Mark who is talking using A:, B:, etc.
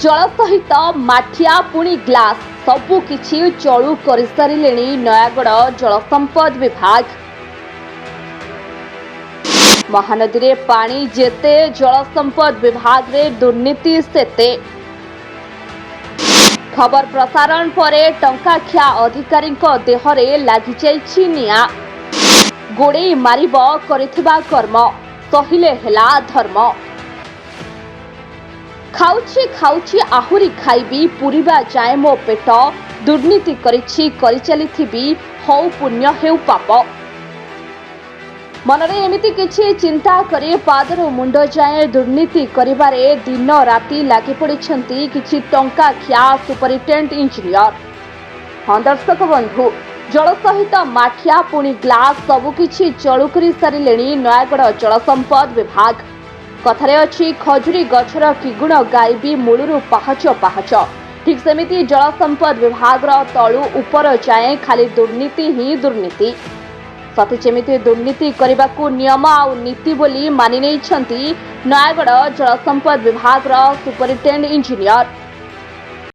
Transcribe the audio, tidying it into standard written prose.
A: ଜଳ ସହିତ ମାଠିଆ ପୁଣି ଗ୍ଲାସ୍ ସବୁ କିଛି ଚଳୁ କରିସାରିଲେଣି ନୟାଗଡ଼ ଜଳସମ୍ପଦ ବିଭାଗ। ମହାନଦୀରେ ପାଣି ଯେତେ, ଜଳସମ୍ପଦ ବିଭାଗରେ ଦୁର୍ନୀତି ସେତେ। ଖବର ପ୍ରସାରଣ ପରେ ଟଙ୍କାଖିଆ ଅଧିକାରୀଙ୍କ ଦେହରେ ଲାଗିଯାଇଛି ନିଆଁ। ଗୋଡ଼େଇ ମାରିବ କରିଥିବା କର୍ମ, ସହିଲେ ହେଲା ଧର୍ମ। ଖାଉଛି ଖାଉଛି ଆହୁରି ଖାଇବି, ପୁରିବା ଯାଏଁ ମୋ ପେଟ। ଦୁର୍ନୀତି କରିଛି କରିଚାଲିଥିବି, ହଉ ପୁଣ୍ୟ ହେଉ ପାପ। ମନରେ ଏମିତି କିଛି ଚିନ୍ତା କରି ପାଦରୁ ମୁଣ୍ଡ ଯାଏଁ ଦୁର୍ନୀତି କରିବାରେ ଦିନ ରାତି ଲାଗି ପଡ଼ିଛନ୍ତି କିଛି ଟଙ୍କା ଖିଆ ସୁପରିଟେଣ୍ଡେଣ୍ଟ ଇଞ୍ଜିନିୟର। ହଁ ଦର୍ଶକ ବନ୍ଧୁ, ଜଳ ସହିତ ମାଠିଆ ପୁଣି ଗ୍ଲାସ୍ ସବୁକିଛି ଚଳୁ କରି ସାରିଲେଣି ନୟାଗଡ଼ ଜଳସମ୍ପଦ ବିଭାଗ। କଥାରେ ଅଛି, ଖଜୁରୀ ଗଛର କି ଗୁଣ ଗାଇବି, ମୂଳରୁ ପାହାଚ ପାହାଚ। ଠିକ୍ ସେମିତି ଜଳସମ୍ପଦ ବିଭାଗର ତଳୁ ଉପର ଯାଏଁ ଖାଲି ଦୁର୍ନୀତି ହିଁ ଦୁର୍ନୀତି। ସତେ ଯେମିତି ଦୁର୍ନୀତି କରିବାକୁ ନିୟମ ଆଉ ନୀତି ବୋଲି ମାନି ନେଇଛନ୍ତି ନୟାଗଡ଼ ଜଳସମ୍ପଦ ବିଭାଗର ସୁପରିଟେଣ୍ଡେଣ୍ଟ ଇଞ୍ଜିନିୟର।